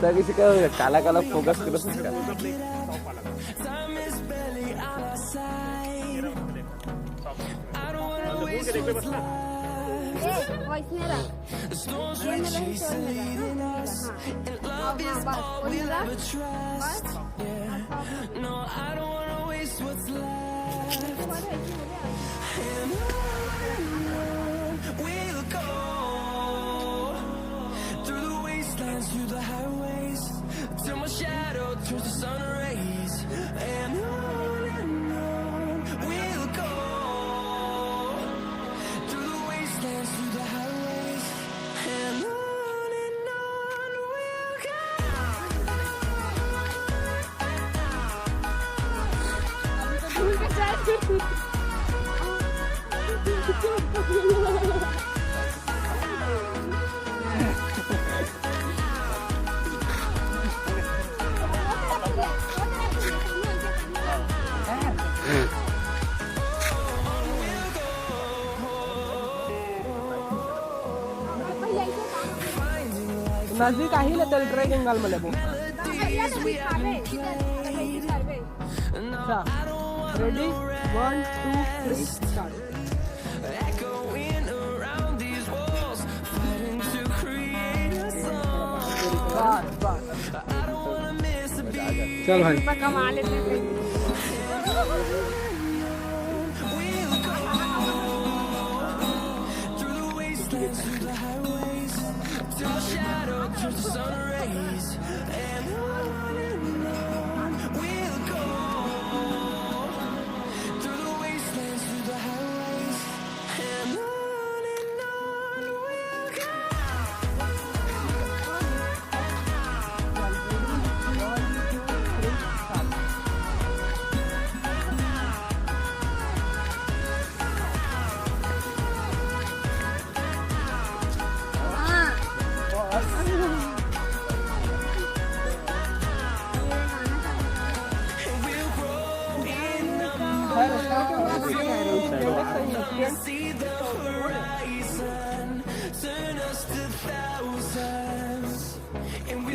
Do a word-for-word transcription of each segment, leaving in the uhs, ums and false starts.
तो किसी का काला काला फोकस कर। ए, वैसने रख। ये में रही, तो में रख, हाँ, ये में रख। हाँ, हाँ, बस, वही रख। बस। नजदीक आही ना, तेल ट्राई जंगल में लेबो। अच्छा, ready, one, two, three, start. चल भाई।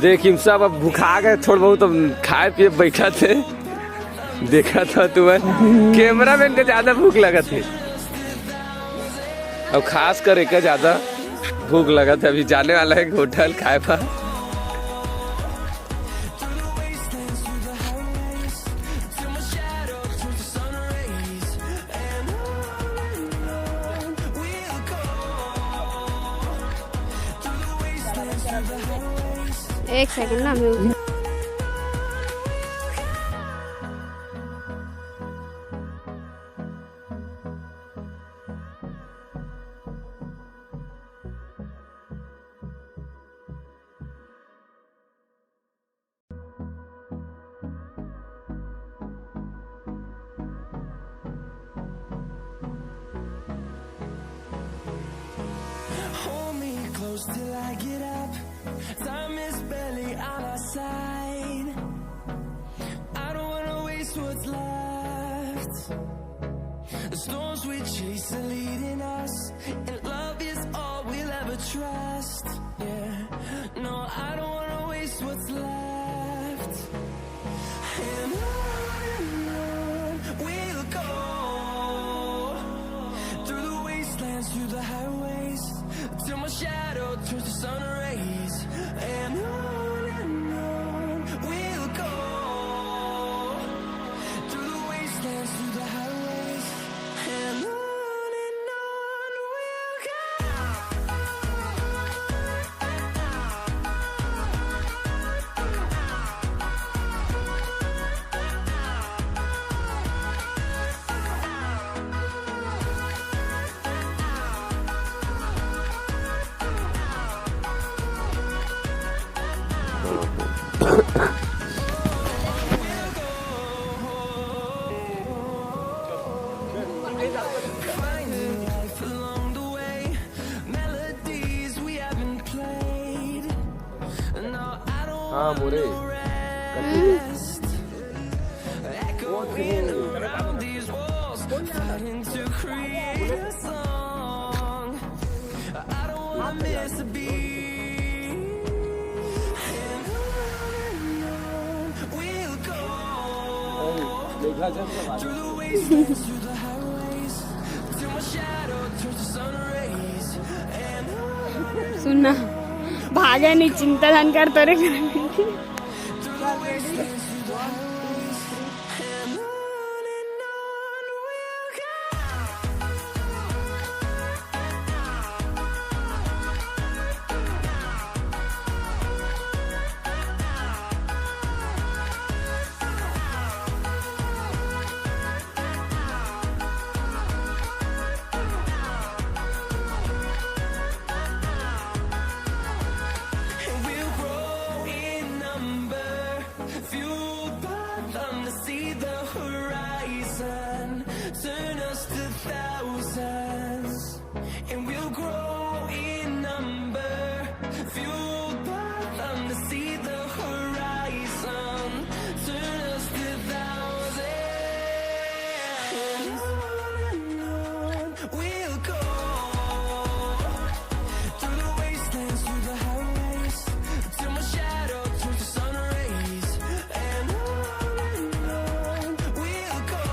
देख, हम सब अब भुखा गए, थोड़ा बहुत हम खाए पिए बैठा थे। देखा था तुम्हें, कैमरामैन का ज्यादा भूख लगा थे, अब खास कर एक ज्यादा भूख लगा था। अभी जाने वाला है होटल खाए पा। एक सेकंड ना, music. Hold me close till I get up. Time is barely on our side. I don't wanna waste what's left. The storms we chase are leading us, and love is all we'll ever trust. Yeah, no, I don't wanna waste what's left. And on and on we'll go, through the wastelands, through the highways, till my shadow turns to sun rays. And on and on we'll go, through the wastelands, through the highways, and on and on we'll go. हाँ, मोरे। हम्म। Echoing around these walls, fighting to सुन ना, भागे नहीं, चिंता धन कर तोरे। Fueled by them to see the horizon, turn us to thousands, and we'll grow in number. Fueled by them to see the horizon, turn us to thousands. And on and on we'll go, through the wastelands, through the highways, till my shadow turns to sun rays. And on and on we'll go,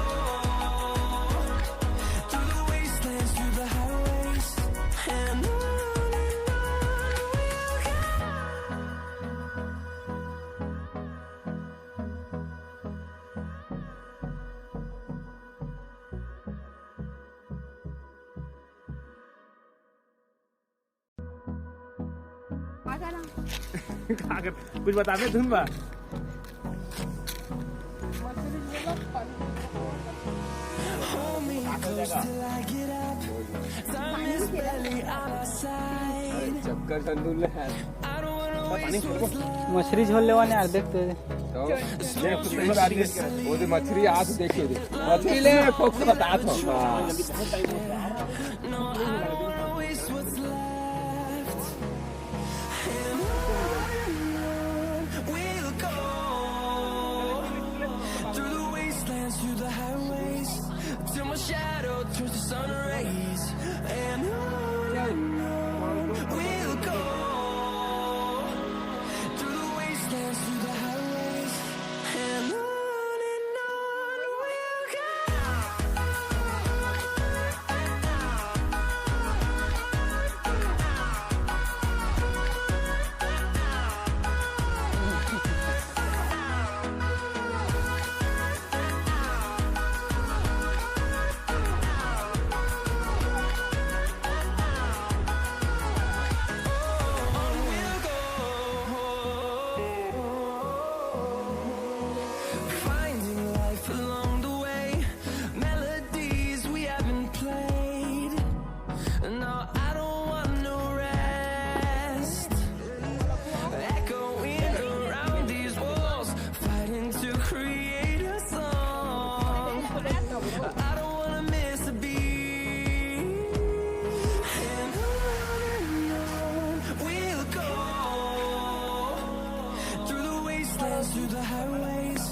through the wastelands, through the highways. And on and on we'll go. का कर, कुछ बताबे धुन बा। चक्कर संदूल है। मछरी झोल लेवा ने यार, देख तो। तो देख, वो तो मछरी आज देखे दे। मछरी ले, फोक से बता दो। We'll go through the wastelands, through the highways, till my shadow turns to sun rays. And on and on we'll go, through the wastelands, through the highways. And on and on we'll go. Finding life along the way, melodies we haven't played. No, I don't want no rest. Echoing around these walls, fighting to create a song. I don't wanna miss a beat. And on and on we'll go, through the wastelands, through the highways,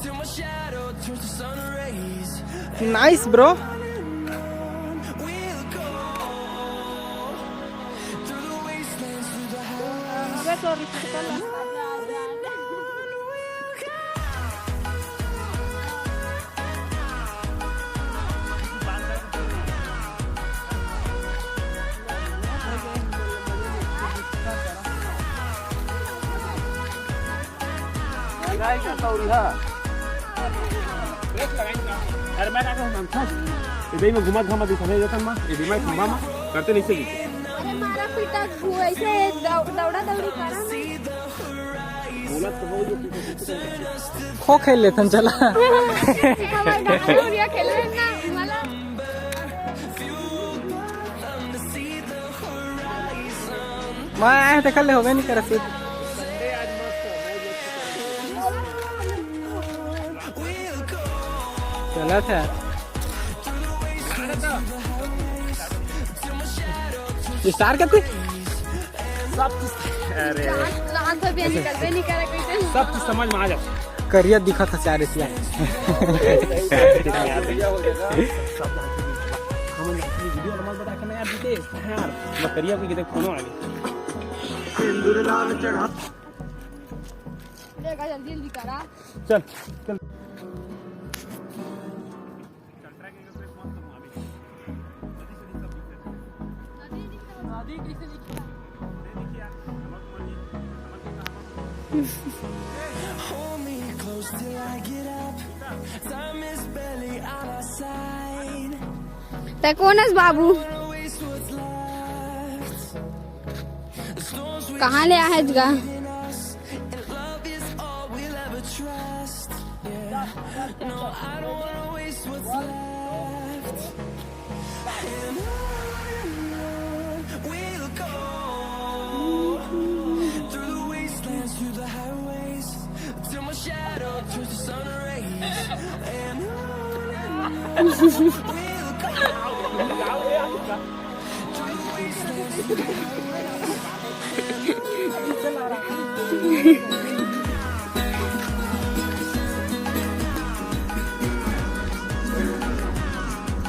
till my shadow turns to sun rays. Nice, bro. We'll go through the wastelands, through the highways. अरे मैं का कहूँ, हम फंस। ए दई में घुमा घामा दिखा नहीं देता माँ, ए दई में घुमा माँ करते नहीं सही। अरे मारा पीटा घु-, ऐसे दौ-, दौड़ा दौड़ी करा ना। बोला तो हो जो खो खेल लेथन चला। हमारे गाँव में खेल लेना, मला। मैं आए थे कल, होबे नहीं करे फिर। चला था। स्टार का कुछ? सब चीज, अरे। रात में भी निकलबे नहीं करे कोई दिन। सब चीज समझ में आ जाता। करिया दिखा था चार एशिया। हम वीडियो नंबर बता के मैं यार जीते। हाँ यार, मैं करिया को कितने फोन आ गए। सिंदूर लाल चढ़ा। देखा जल्दी जल्दी करा। चल, चल। Hold me close till I get up. Time is barely on our side. तैं कोन हस बाबू? कहाँ ले आहे गा?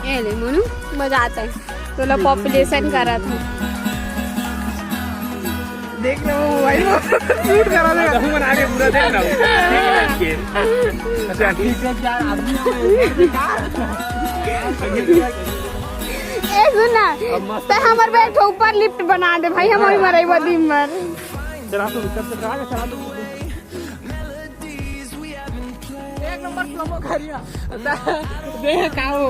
ए ले मोनू, बजात हे। तोला पॉपुलेशन करत हे। देख ना वो मोबाइल में शूट करा देगा। हम आगे पूरा देख ना। अच्छा, ठीक है यार, आदमी ए सुन ना, तैं हमर बर एक ठो ऊपर लिफ्ट बना दे भाई, हम वही मरई बदी मर। चला तो ऊपर से कहा चला तो। एक नंबर स्लोमो करिया। देख का हो।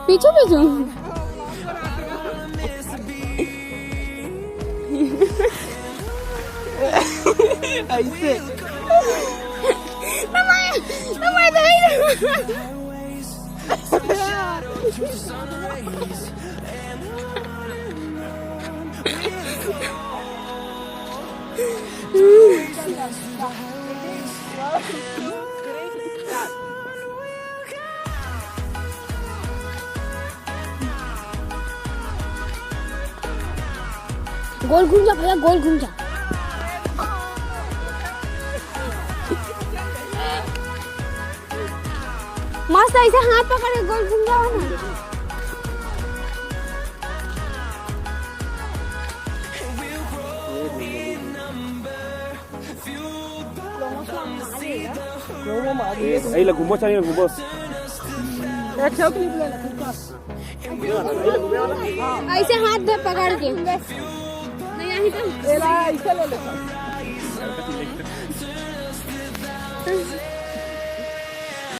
पीछू पीछू। ऐसे। गोल घूम जा भैया, गोल घूम जा। मस्त ऐसे हाथ पकड़ के गोल घूम जाओ ना। ए, ए, ले घूमो, चल, घूमो। ऐसे हाथ दे पकड़ के। नहीं, यहीं पे।